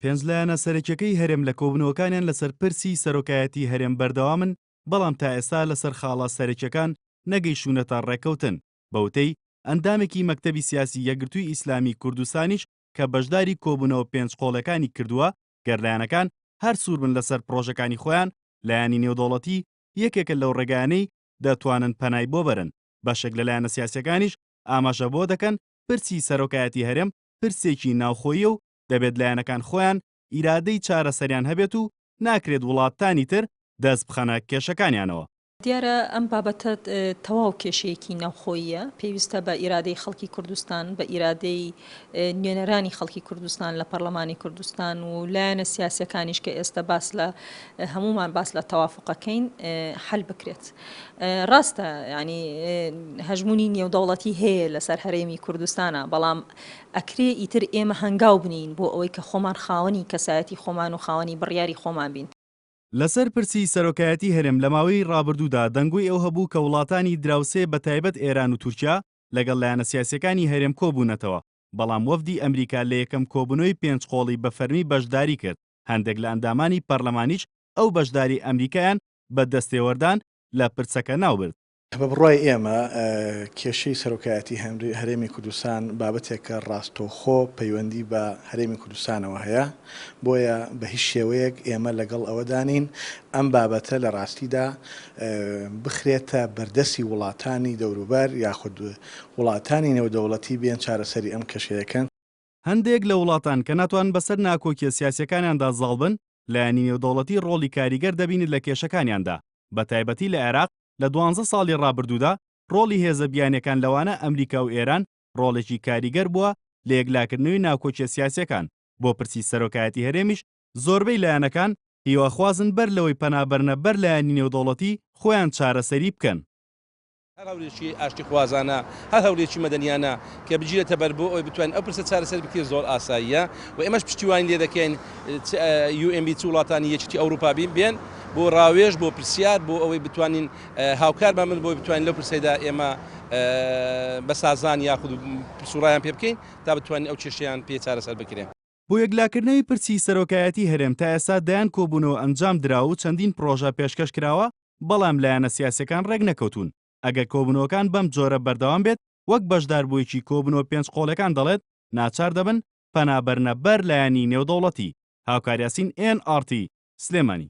پێنج لایەنە سەرەکیەکەی هەرێم لە کۆبوونەوەکانیان لەسەر پرسی سەرۆکایەتی هەرێم بەردەوامن، بەڵام تا ئێستا لەسەر خاڵە سەرەکیەکان نەگەیشتوونەتە ڕێککەوتن، بەوتەی ئەندامێکی مەکتەبی سیاسی یەکگرتووی ئیسلامی کوردستانیش کە بەشداری کۆبوونەوە پێنج قۆڵێکانی کردووە، گەر لایەنەکان هەر سووربن لەسەر پڕۆژەکانی خۆیان، لایەنی نێودەوڵەتی یەکێکە لەو ڕێگایانەی دەتوانن پەنای بۆ بەرن، بەشێک لە لایەنە سیاسیەکانیش ئاماژە بەوە دەکەن پرسی سەرۆکایەتی هەرێم پرسێکی ناوخۆییە و دەبێت لایەنەکان خۆیان ئیرادەی چارەسەریان هەبێت و ناکرێت وڵاتانی تر دەست بخەنە کێشەکانیانەوە. دیارە ئەم بابەتە تەواو کێشەیەکی ناوخۆییە، پێویستە بە ئیرادەی خەڵکی کوردستان، بە ئیرادەی نوێنەرانی خەڵکی کوردستان لە پەرلەمانی کوردستان و لایەنە سیاسیەکانیش کە ئێستا باس لە هەموومان باس لە تەوافقەکەین حەل بکرێت. ڕاستە یانی هەژموونی نێودەوڵەتی هەیە لەسەر هەرێمی کوردستانە، بەڵام ئەکرێ ئیتر ئێمە هەنگاو بنێین بۆ ئەوەی کە خۆمان خاوەنی کەسایەتی خۆمان و خاوەنی بڕیاری خۆمان بین. لەسەر پرسی سەرۆکایەتی هەرێم لە ماوەی ڕابردوودا دەنگۆی ئەو هەبوو کە وڵاتانی دراوسێ بە تایبەت ئێران و تورکیا لەگەڵ لایەنە سیاسیەکانی هەرێم کۆبوونەتەوە، بەڵام وەفدی ئەمریکا لە یەکەم کۆبوونەوەی پێنج قۆڵی بە فەرمی بەشداری کرد، هەندێک لە ئەندامانی پەرلەمانیش ئەو بەشداری ئەمریکایان بە دەستێوەردان لە پرسەکە ناوبرد. بە بڕوای ئێمە کێشەی سەرۆکایەتی هەرێمی کوردستان بابەتێکە ڕاستەوخۆ پەیوەندی بە هەرێمی کوردستانەوە هەیە، بۆیە بە هیچ شێوەیەک ئێمە لەگەڵ ئەوەدا نین ئەم بابەتە لە ڕاستیدا بخرێتە بەردەستی وڵاتانی دەوروبەر یاخود وڵاتانی نێودەوڵەتی بێن چارەسەری ئەم کێشەیەکەن. هەندێک لە وڵاتان کە ناتوانن بەسەر ناکۆکیە سیاسیەکانیاندا زاڵ بن، لایەنی نێودەوڵەتی ڕۆڵی کاریگەر دەبینێت لە کێشەکانیاندا، بەتایبەتی لە عێراق لە دوانزە ساڵی ڕابردوودا ڕۆڵی هێزە بیانیەکان لەوانە ئەمریکا و ئێران ڕۆڵێکی کاریگەر بووە لە یەکلاکردنەوەی ناکۆکیە سیاسیەکان، بۆ پرسی سەرۆکایەتی هەرێمیش زۆربەی لایەنەکان هیواخوازن بەر لەوەی پەنا بەرنە بەر لایەنی نێودەوڵەتی خۆیان چارەسەری بکەن. هەر هەوڵێکی ئاشتیخوازانە، هەر هەوڵێکی مەدەنیانە کە بگیرێتە بەر بۆ ئەوەی بتوانین ئەو پرسە چارەسەر بکرێت زۆر ئاساییە و ئێمەش پشتیوانی لێ دەکەین چ UN بی چ وڵاتانی یەکێتی ئەوروپا بین بێن بۆ ڕاوێژ بۆ پرسیار بۆ ئەوەی بتوانین هاوکارمان بن بۆی بتوانین لەو پرسەیدا ئێمە بە سازان یاخود پرس و ڕایان پێ بکەین تا بتوانین ئەو کێشەیان پێ چارەسەر بکرێ. بۆ یەکلاکردنەوەی پرسی سەرۆکایەتی هەرێم تا ئێستا دەیان کۆبوونەوە ئەنجام دراوە و چەندین پڕۆژە پێشکەش کراوە، بەڵام لایەنە سیاسیەکان ڕێکنەکەوتوون، ئەگەر کۆبوونەوەکان بەم جۆرە بەردەوام بێت وەک بەشداربوویەکی کۆبوونەوە پێنج قۆڵیەکان دەڵێت ناچار دەبن پەنا بەرنە بەر لایەنی نێودەوڵەتی. هاوکار یاسین ئێن ئاڕ تی، سلێمانی.